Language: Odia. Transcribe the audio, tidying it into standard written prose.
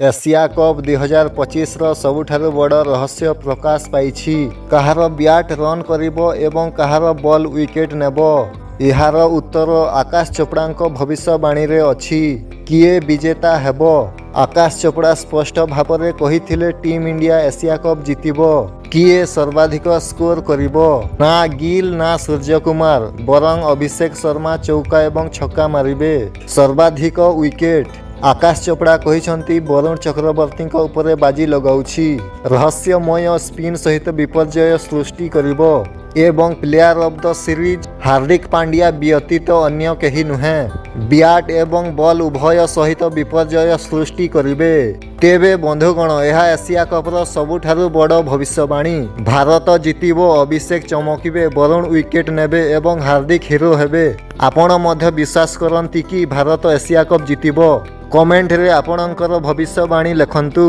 ଏସିଆ କପ୍ 2025ର ସବୁଠାରୁ ବଡ଼ ରହସ୍ୟ ପ୍ରକାଶ ପାଇଛି। କାହାର ବ୍ୟାଟ୍ ରନ୍ କରିବ ଏବଂ କାହାର ବଲ୍ ୱିକେଟ୍ ନେବ? ଏହାର ଉତ୍ତର ଆକାଶ ଚୋପ୍ରାଙ୍କ ଭବିଷ୍ୟବାଣୀରେ ଅଛି। କିଏ ବିଜେତା ହେବ? ଆକାଶ ଚୋପ୍ରା ସ୍ପଷ୍ଟ ଭାବରେ କହିଥିଲେ, ଟିମ୍ ଇଣ୍ଡିଆ ଏସିଆ କପ୍ ଜିତିବ। କିଏ ସର୍ବାଧିକ ସ୍କୋର କରିବ? ନା ଗିଲ୍, ନା ସୂର୍ଯ୍ୟକୁମାର, ବରଂ ଅଭିଷେକ ଶର୍ମା ଚୌକା ଏବଂ ଛକା ମାରିବେ। ସର୍ବାଧିକ ୱିକେଟ୍? ଆକାଶ ଚୋପ୍ରା କହିଛନ୍ତି, ବରୁଣ ଚକ୍ରବର୍ତ୍ତୀଙ୍କ ଉପରେ ବାଜି ଲଗାଉଛି। ରହସ୍ୟମୟ ସ୍ପିନ୍ ସହିତ ବିପର୍ଯ୍ୟୟ ସୃଷ୍ଟି କରିବ। ଏବଂ player of the series? Hardik Pandya ବ୍ୟତୀତ ଅନ୍ୟ କେହି ନୁହେଁ। ବ୍ୟାଟ୍ ଏବଂ ବଲ୍ ଉଭୟ ସହିତ ବିପର୍ଯ୍ୟୟ ସୃଷ୍ଟି କରିବେ। ତେବେ ବନ୍ଧୁଗଣ, ଏହା ଏସିଆ କପ୍ର ସବୁଠାରୁ ବଡ଼ ଭବିଷ୍ୟବାଣୀ। ଭାରତ ଜିତିବ, ଅଭିଷେକ ଚମକିବେ, ବରୁଣ ୱିକେଟ୍ ନେବେ ଏବଂ ହାର୍ଦ୍ଦିକ ହିରୋ ହେବେ। ଆପଣ ମଧ୍ୟ ବିଶ୍ୱାସ କରନ୍ତି କି ଭାରତ ଏସିଆ କପ୍ ଜିତିବ? କମେଣ୍ଟରେ ଆପଣଙ୍କର ଭବିଷ୍ୟବାଣୀ ଲେଖନ୍ତୁ।